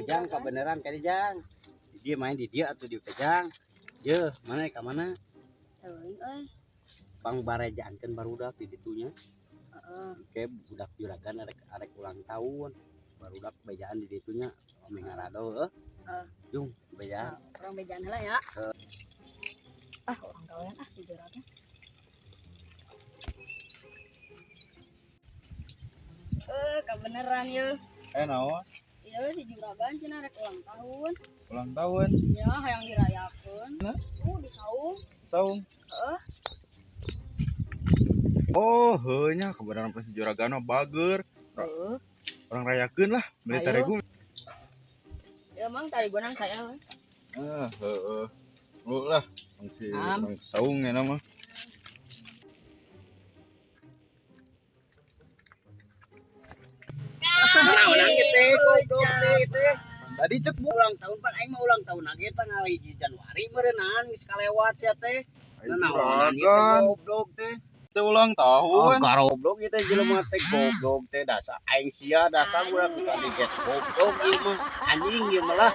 Jang, kebenaran kali, Jang. Dia main di dia atau di Jang. Ye, mana ka mana? Teuing euy. Pang barejaankeun barudak di ditunya. Heeh. Oke, budak juragan arek arek ulang tahun. Barudak bejaan di ditunya. Ome ngarado heuh. Heeh. Jung, bejaan. Urang bejaan heula ya. Ah, urang gawean ah si juragan. Eh, kebeneran ye. Eh, naon? Iya, si juragan cenah rek ulang tahun. Ulang tahun. Ya, hayang dirayakeun. Nah? Di saung. Saung. Heeh. Oh, heuh nya kebenaran pas juragan mah bager. Heeh. Urang rayakeun lah, beli Ayo. Terigu. Ya emang tadi gua nang saya we. Ah, heeh. Lu lah, urang si Am. Urang saung ya nama. Naon teh goblok teh teh. Tadi cek bu. Ulang tahun pan aing mah ulang tahun lagi tanggal 1 Januari meureunaan geus kalewat sia teh. Naonan ieu teh Juragan. Goblok teh. Teh ulang Oh, tahun. garoblok ieu teh jelema teh goblok teh, dasar aing sia, dasar budak tadi get goblok ieu mah. Anjing ieu mah lah.